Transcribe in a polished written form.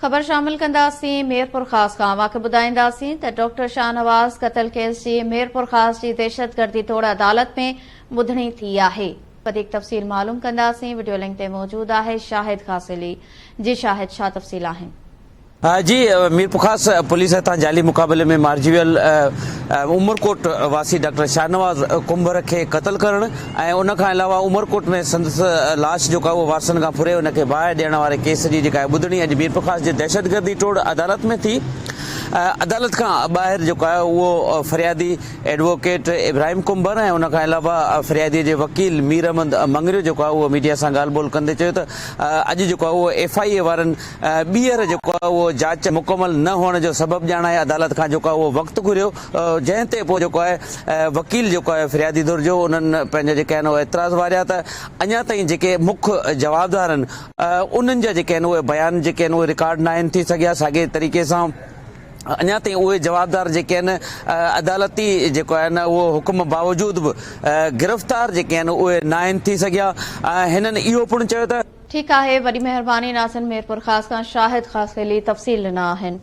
خبر شامل ڪنداسين ميرپورخاص کان اوهان کي ٻڌائينداسين ته ڊاڪٽر شاهنواز قتل ڪيس جي ميرپورخاص جي دهشتگردي ٽوڙ عدالت ۾ ٻڌڻي ٿي آهي وڌيڪ تفصيل معلوم ڪنداسين وڊيو لنڪ تي موجود آهي شاهد خاصخيلي جي شاهد ڇا تفصيل آهن. جي ميرپورخاص پوليس هٿان جعلي مقابلي ۾ مارجي ويل عمرڪوٽ واسي ڊاڪٽر شاهنواز ڪنڀر کي قتل ڪرڻ ۽ ان کان علاوه عمرڪوٽ ۾ سندس لاش جيڪو آهي اهو وارثن کان ڦري ان کي باهه ڏيڻ واري ڪيس جي جيڪا آهي ٻڌڻي اڄ ميرپورخاص جي دهشتگردي ٽوڙ عدالت ۾ ٿي عدالت کان ٻاهر جيڪو آهي اهو فريادي ايڊووڪيٽ ابراهيم ڪنڀر ۽ ان کان علاوه فريادي جي وڪيل مير احمد مڱريو جيڪو آهي اهو ميڊيا سان ڳالهه ٻولهه ڪندي چيو ته اڄ جيڪو آهي اهو ايف I اي وارن ٻيهر جيڪو آهي اهو جاچ مڪمل نه هئڻ جو سبب ڄاڻائي عدالت کان جيڪو آهي اهو وقت گهريو جنهن تي پوء جيڪو آهي وڪيل جيڪو آهي فريادي ڌر جو انهن پنهنجا جيڪي آهن اهي اعتراض واريا ته اڃا تائين جيڪي مک جوابدار آهن انهن جا جيڪي آهن اهي بيان جيڪي آهن اهي رڪارڊ ناهن ٿي سگهيا ساڳي طريقي سان اڃا تائين اهي جوابدار جيڪي آهن عدالتي جيڪو آهي نه اهو حڪم باوجود به گرفتار جيڪي آهن اهي ناهن ٿي سگهيا هنن اهو پڻ چيو ته. ٺيڪ آهي وڏي مهرباني ناظرين ميرپورخاص کان شاهد خاصخيلي تفصيل ڏنا آهن.